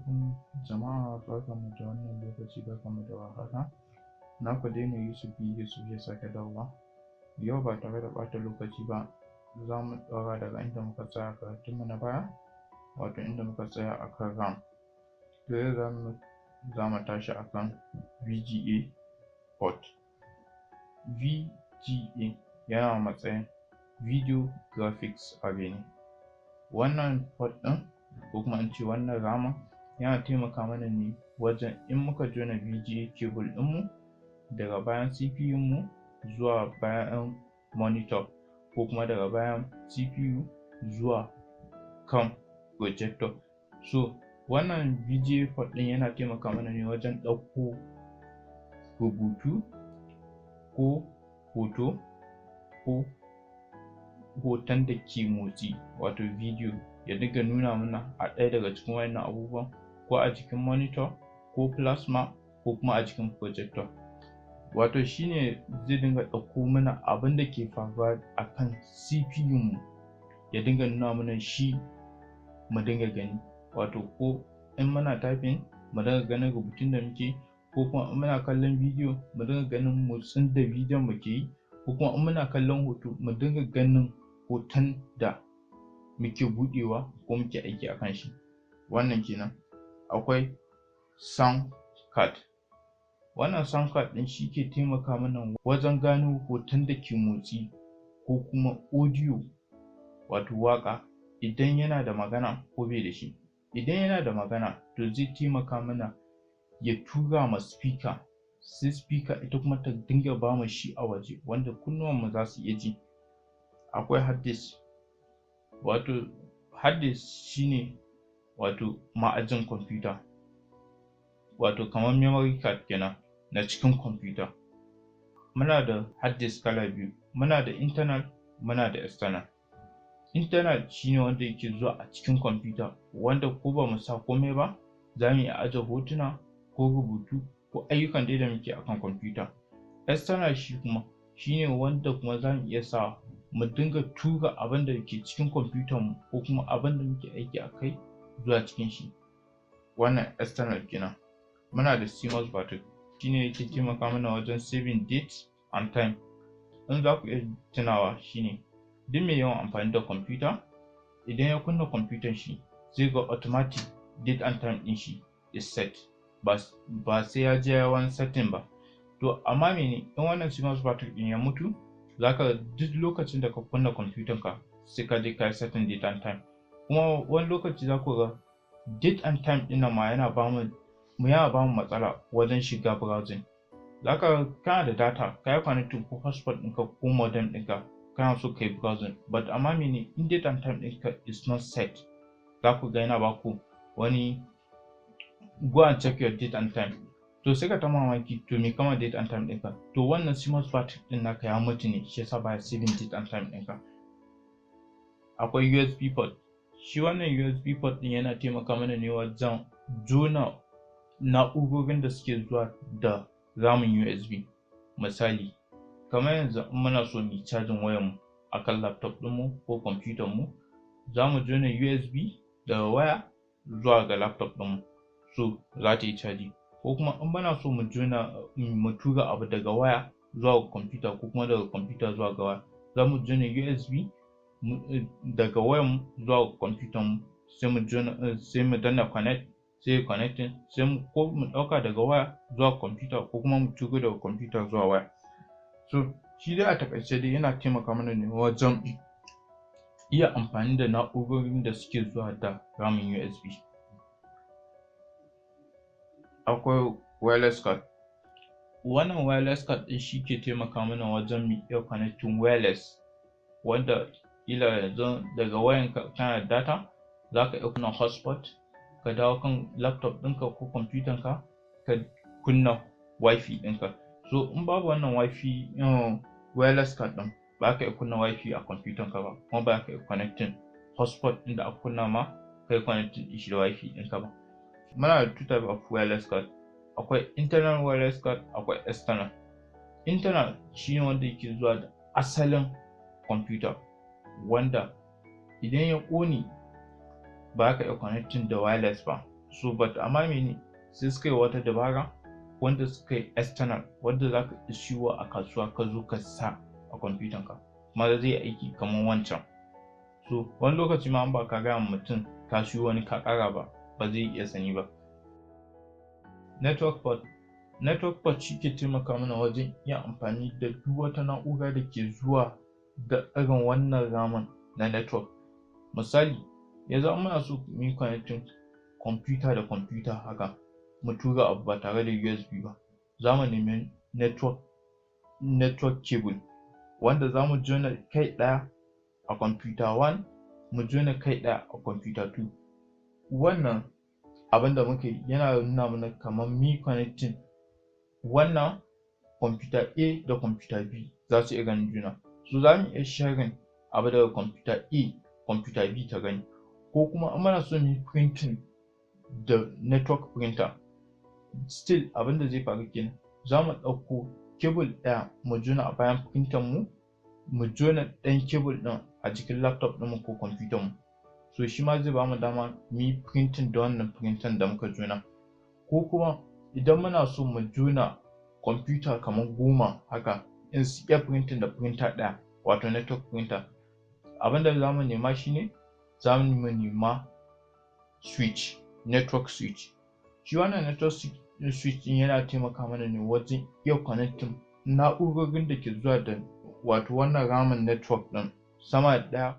Alaikum jama'a, barkanmu da wannan lokaci, barkanmu da warhaka. Naku dai ne Yusuf B Yusuf ya sake dawowa. Yau ba tare da ɓata lokaci ba, za mu ɗaura daga inda muka tsaya karatunmu na baya, wato inda muka tsaya akan RAM. To yau za mu tashi akan VGA port. VGA yana matsayin Video Graphics Array ne. Wannan port ɗin, ko kuma in ce wannan RAM, yana taimaka mana ne wajen in muka jona VGA cable ɗinmu daga bayan CPU mu zuwa bayan monitor, ko kuma daga bayan CPU zuwa kan projector. So wannan VGA port ɗin yana taimaka mana ne wajen ɗauko rubutu ko hoto, ko hoton da ke motsi, wato video, ya dinga nuna mana a ɗaya daga cikin waɗannan abubuwan, ko a jikin monitor ko plasma ko kuma a jikin projector. Wato shi ne zai dinga ɗauko mana abin da ke faruwa a kan CPU mu, ya dinga nuna mana shi mu dinga gani. Wato ko in muna typing, mu dinga ganin rubutun da muke, ko kuma in muna kallon bidiyo, mu dinga ganin motsin da bidiyon mu ke yi, ko kuma in muna kallon hoto, mu dinga ganin hoton da muke buɗewa ko muke aiki a kan shi. Wannan kenan. Akwai sound card. Wannan sound card ɗin shi ke taimaka mana wajen gano hoton da ke motsi ko kuma audio, wato waƙa, idan yana da magana ko bai da shi. Idan yana da magana, to zai taimaka mana ya tura ma speaker, sai speaker ita kuma ta dinga bamu shi a waje wanda kunnuwanmu za su iya ji. Akwai hard disk. Wato hard disk shine wato ma'ajin kwamfuta, wato kamar memory card kenan na cikin kwamfuta. Muna da hard disk kala biyu: muna da internal, muna da external. Internal shine wanda yake zuwa a cikin kwamfuta, wanda ko bamu sa komai ba, za mu iya aje hotuna ko rubutu ko ayyukan dai da muke akan kwamfuta. External shi kuma shine wanda kuma za mu iya sawa mu dinga tura abin da ke cikin kwamfutan mu ko kuma abin da muke aiki a kai zuwa cikin shi. Wannan external kenan. Muna da CMOS battery, shine yake taimaka mana wajen saving date and time. In za ku iya tunawa, shine duk mai yawan amfani da kwamfuta, idan ya kunna kwamfutan shi, zai ga automatic date and time ɗin shi is set, ba sai ya je ya wani setting ba. To amma mene, in wannan CMOS battery ɗin ya mutu, zaka duk lokacin da ka kunna kwamfutan ka, sai ka je ka yi setting date and time. Kuma wani lokaci za ku ga date and time ɗin nan ma yana bamu matsala wajen shiga browsing. Zaka kana da data, ka yi connecting ko hotspot ɗinka ko modem ɗinka, kana so ka yi browsing, but amma mene, in date and time ɗinka is not set, za ku ga yana baku wani "Go and check your date and time." To sai ka ta mamaki, to me kama date and time ɗinka? To wannan CMOS battery ɗin naka ya mutu ne, shi yasa baya saving date and time ɗinka. Akwai USB port. Shi wannan USB port ɗin yana taimaka mana ne wajen jona na'urorin da suke zuwa da ramin USB. Misali, kamar yanzu in muna so mu yi cajin wayar mu akan laptop ɗinmu ko kwamfutan mu, za mu jona USB daga waya zuwa ga laptop ɗinmu, so za ta yi caji. Ko kuma in muna so mu jona, mu tura abu daga waya zuwa ga kwamfuta, ko kuma daga kwamfuta zuwa ga waya, za mu jona USB daga wayan mu zuwa ga kwamfutan mu, sai mu jona, sai mu danna connect, sai yayi connecting, sai mu ko mu ɗauka daga waya zuwa kwamfuta, ko kuma mu turo daga kwamfuta zuwa waya. So shi dai a taƙaice dai yana taimaka mana ne wajen iya amfani da na'urorin da suke zuwa da ramin USB. Akwai wireless card. Wannan wireless card ɗin shi ke taimaka mana wajen mu iya connecting wireless, wanda ƙila yanzu daga wayanka kana da data, za ka iya kunna hotspot, ka dawo kan laptop ɗinka ko kwamfutan ka, ka kunna WiFi ɗinka. So in babu wannan WiFi wireless card ɗin, ba za ka iya kunna WiFi a kwamfutan ka ba, kuma ba za ka iya connecting hotspot ɗin da aka kunna ma, ka yi connecting ɗin shi da WiFi ɗinka ba. Muna da two type of wireless card: akwai internal wireless card, akwai external. Internal shine wanda yake zuwa da asalin kwamfuta, wanda idan ya ƙone ba za ka iya connecting da wireless ba. So but amma mene, sai suka yi wata dabara wanda suka yi external, wanda za ka iya siyowa a kasuwa, ka zo ka sa a kwamfutan ka, kuma zai yi aiki kamar wancan. So wani lokaci ma in ba ka gaya wa mutum ka siyo wani ka ƙara ba, ba zai iya sani ba. Network port. Network port shi ke taimaka mana wajen iya amfani da duk wata na'ura da ke zuwa da irin wannan ramin na network. Misali, yanzu in muna so mu yi connecting kwamfuta da kwamfuta haka, mu tura abu ba tare da USB ba, za mu nemi network cable wanda za mu jona kai ɗaya a computer 1, mu jona kai ɗaya a computer 2. Wannan abin da muka yi yana nuna mana kamar mun yi connecting wannan computer A da computer B, za su iya ganin juna. So za mu iya sharing abu daga computer A, computer B ta gani. Ko kuma in muna so mu yi printing da network printer, still abin da zai faru kenan, za mu ɗauko cable ɗaya mu jona a bayan printer mu, mu jona ɗayan cable ɗin a jikin laptop ɗinmu ko computer mu. So shi ma zai bamu dama mu yi printing da wannan printer da muka jona. Ko kuma idan muna so mu jona kwamfuta kamar 10 haka in su iya printing da printer ɗaya, wato network printer, abin da za mu nema shine za mu nema switch, network switch. Shi wannan network switch ɗin yana taimaka mana ne wajen iya connecting na'urorin da ke zuwa da wato wannan ramin network ɗin sama da ɗaya.